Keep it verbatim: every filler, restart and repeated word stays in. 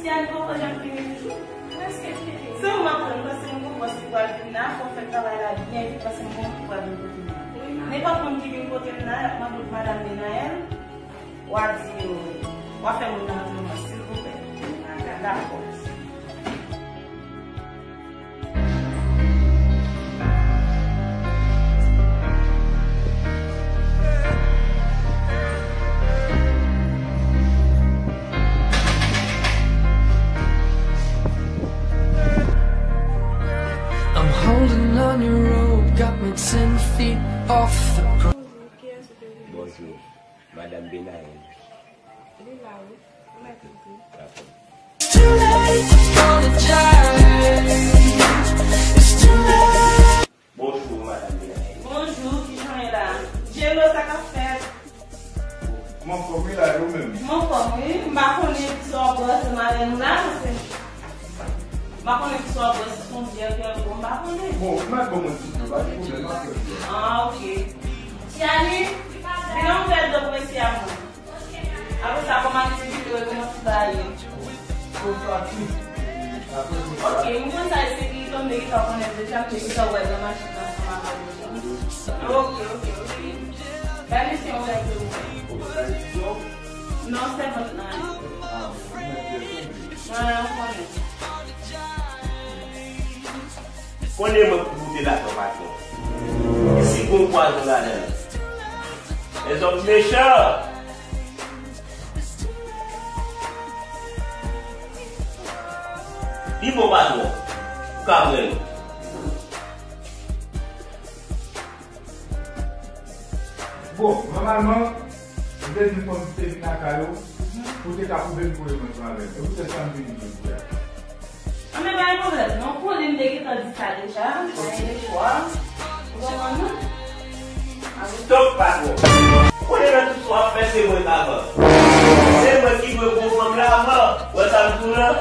Siane poko janm vini toujou? Prèske fini. Se ou m ap tann, paske m konprann si pral vin la, fò fè travay la byen vit, paske m konn ki pral vin kote m la. Nenpòt moun ki vin kote m la, y ap mande w Madanm Benaëlle, w a di yo, w a fè moun nan antre mwen, silvouplè. Dakò. I'm holding on your rope, got me ten feet off the ground. Bonjou, Madanm Benaëlle. Li la, wi. Ou mèt li tou. Dakò. It's too late to apologize. It's too late. Bonjou, Madanm Benaëlle. Bonjou, kijan w ye la? Jero, sa k ap fèt? M anfòm wi la, e ou menm? M anfòm wi. M pa konnen kisa w ap brase m avè nou la, paske m pa konnen kisa w ap brase, si se yon byè, kè, bon, m pa konnen. Bon, ou mèt ban mwen ti dlo, pa gen pwoblèm, m ap fè l. Ah, ok. Siane, vin non, m fè dlo pou mesye a mwen. Apre sa, kòm aktivite yo kòmanse ba yo. Ok, m konn sa, se ki kòm nèg sa w konnen deja, m te gentan wè l nan machin nan ansanm avè l deja. Ok, ok, ok. Bay mesye yon lèt pou mwen. Non, sèvant lan. Non, non, m konnen. Konnen mwen pou goute lajan patwon. E si gon pwazon ladan l? Lèzòm mechan! Li bon patwon. Ou ka pran li. Bon, nòmalman, m te di fanm te vin lakay ou, pou te ka pwouve m konnen mwen pran avè l. Se poutèt sa m vini jodi a. Anben, pa gen pwoblèm, non. Konnen m te gentan di sa deja, pa gen de chwa. Ou konprann mwen? Stop, patwon. Ou konnen nan tout sa w ap fè, se mwen k avan. Se mwen ki dwe pran fanm la avan. Wè sa m di w lan?